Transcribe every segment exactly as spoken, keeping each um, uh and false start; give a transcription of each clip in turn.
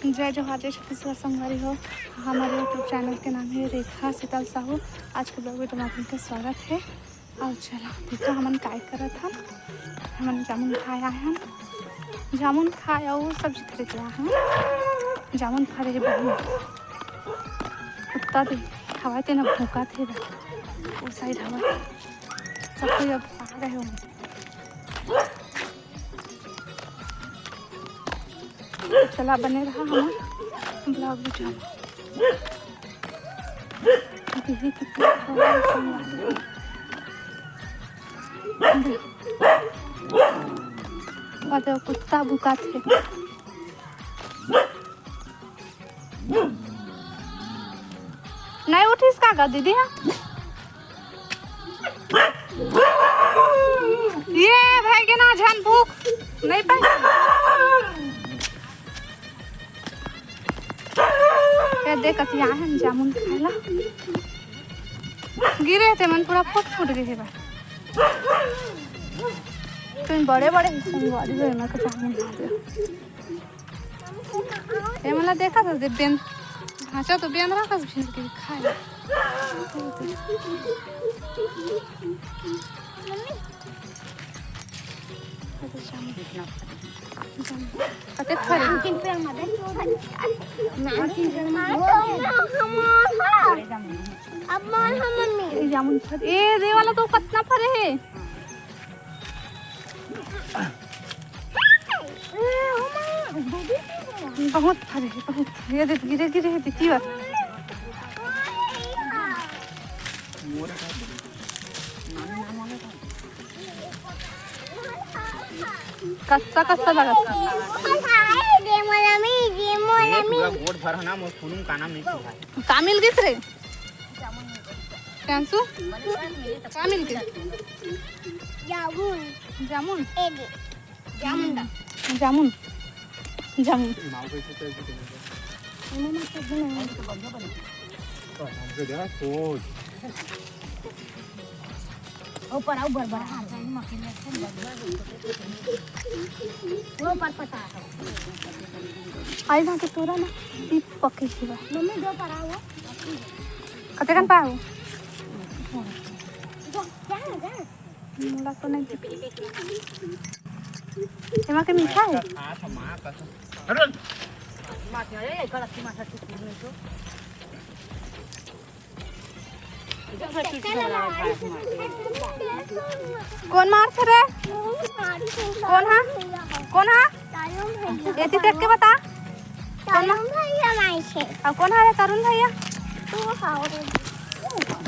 जय जोहार, जय छत्तीसगढ़ संगवारी हो। हमारे YouTube चैनल के नाम है रेखा शीतल साहू। आज के ब्लॉग में तुम आपन के स्वागत है। और चला देखा हमन काय करत हन। हमन जामुन खाए आए हन, जामुन खाए और सब्जी खरीद के आए हन। जामुन फरे हे बहुत, कुत्ता दे खवाए ते न भूखा थे बा। वो साइड हवा सब कोई अब आ गए हो। चला बने रहा हमर ब्लॉग वीडियो में। अभी ये कितना सारा संगवारी। और देखो कुत्ता भुकात हे। नहीं उठिस का गा दीदी? हाँ, ये भाई के ना झन भूख नहीं पाए। ये देख कतिया है जामुन खाला। गिरे थे मन पूरा फुट फुट गए बा। तुम बड़े बड़े संगवारी हो, एमा के जामुन खा दे। ए मला देखा था दे बेन, भांचा तो बेन रखा था फिर के खाए। कतेक फरे? अब मोर ह मम्मी। ए जामुन फरे। ए दे वाला तो कतना फरे हे। बहुत फरे हे, बहुत फरे। ये देख, गिरे, गिरे हे, दीदी बात। कस्सा, कस्सा लगत। ये पूरा गोट भर है ना, मोर फूलुम का नाम नहीं सुना है। का मिल गिस रे? प्यांसु? का मिल गिस? जामुन। जामुन? ए दे। जामुन दा। जामुन। जामुन। ऊपर आओ, बर बर। ऊपर पता है। आई ना के तोरा ना, ई पके के बा। मम्मी, दो पर आओ। कते कन पाओ? जा, जा, जा। मोला तो नहीं। एमा के मीठा है? कौन मार थे रे? कौन हा? कौन हा? एती देख के बता। कौन मा-, तरुण भैया माई छे। अब कौन हा रे तरुण भैया? तू हा रे।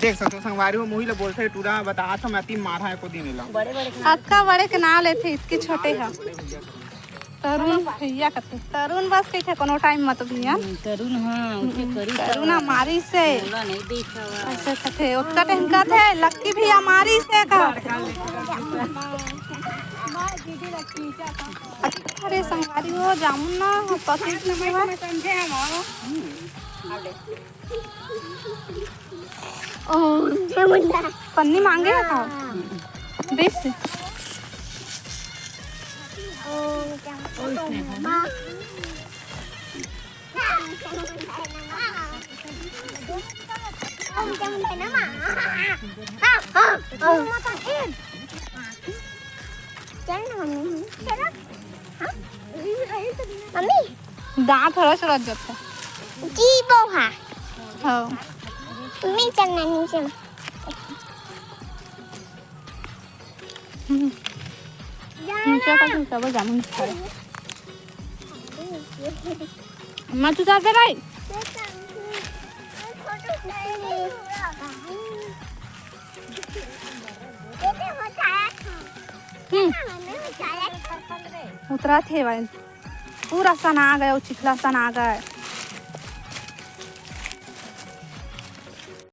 देख सकते हो संगवारी हो, मोही ले बोलते टूरा बता था मैं ती मारा है को दिन ला। अक्का बड़े के नाम लेथे, इतकी छोटे हा। तरुण भैया कथे, तरुण बस कहिथे कोनो टाइम मत भैया। हम्म, तरुण, हाँ, उठे करी तरुण तब। मारी से। मोला नहीं देखावा। ऐसे कथे, ओतका टाइम कथे, लक्की भैया मारी से कथे। अरे संगवारी हो, जामुन ना पके नहीं हुआ। ओ, जामुन दा। पन्नी मांगे ना था। देख से। मम्मी, दांत हरा चढ़त जाता। जी बौहा। हाँ। मम्मी, चल ना नीचे में। हम्म। नीचे का तो सब जामुन खा रहे। मैं तू जाते भाई। हम्म। उतरा थे भाई। पूरा सना गए, चिखला सना गए।